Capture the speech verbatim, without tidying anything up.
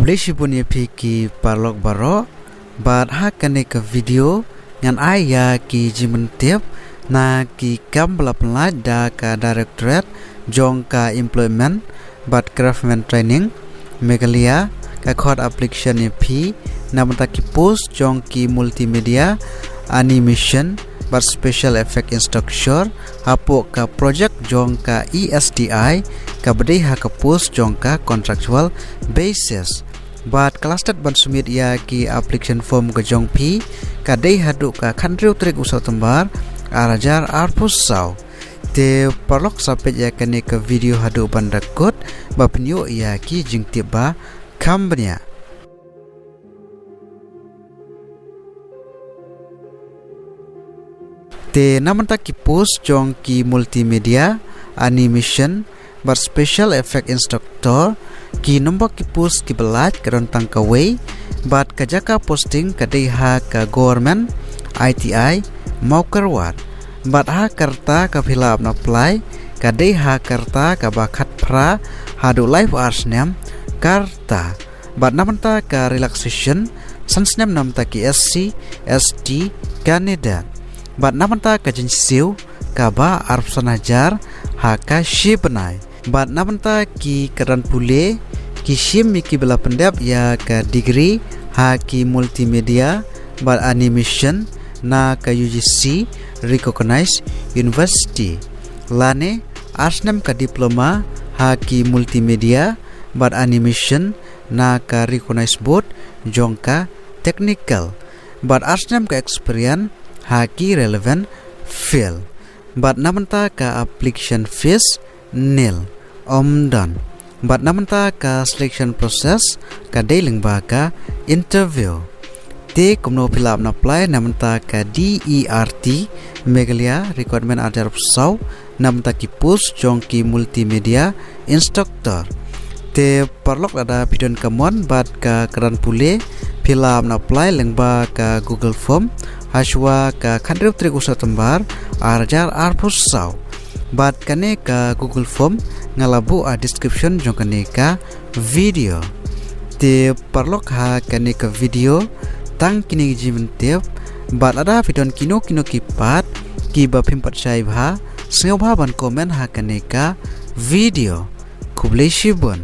Khublei shibun ïa phi ki paralok baroh. Bad ha kane ka video ngan ai ïa ki jingmyntip na ki kam ba la pynlait da ka Directorate jong ka Employment bad Craftsman Training Meghalaya, ka khot application ïa phi na bynta ki post jong ki multimedia, animation bad special effect instructor hapoh ka project jong ka E S D I, kaba dei ha ka post jong ka contractual basis. Bad ka last date ban submit ïa ki application form ka jong phi ka dei haduh ka khathynriew tarik u September ar hajar arphew saw. Te paralok, sa peit ïa kane ka video haduh ban da kut ba phin ïoh ïa ki jingtip ba kham bniah. Te na bynta ki post jong ki multimedia, animation bad special effect instructor, ki number ki post kiba lait ka don tang kawei, bad ka jaka posting ka dei ha ka Government I T I Mawkyrwat. Bad ha ka rta kaba phi lah ban apply ka dei ha ka rta kaba khatphra haduh laiphew ar snem ka rta. Bad na bynta ka relaxation, san snem na bynta ki S C, S T candidate. Bad na bynta ka jingsiew kaba arphew san hajar ha ka shi bnai. Bad na bynta ki kyrdan pule, ki shim ïa kiba la pyndep ïa ka degree ha ki multimedia bad animation na ka U G C recognized university, lane ar snem ka diploma ha ki multimedia bad animation na ka recognized board jong ka technical, bad ar snem ka experience ha ki relevant field. Bad na bynta ka application fees nil, ym don. Bad na bynta ka selection process ka dei lyngba ka interview. Te kumno phi lah ban apply na bynta ka D E R T Meghalaya recruitment ar hajar arphew saw, na bynta ki post jong ki multimedia instructor. Te paralok, lada phi don ka mon bad ka kyrdan pule, phi lah ban apply lyngba ka Google form hashwa ka khathynriew tarik u September ar hajar arphew saw. Bad kane ka Google form nga la buh ha description jong kane ka video. Te paralok, ha kane ka video tang kine ki jingmyntip. Bad lada phi don kino kino ki pat kiba phim pat shai bha, sngewbha ban comment ha kane ka video. Khublei shibun.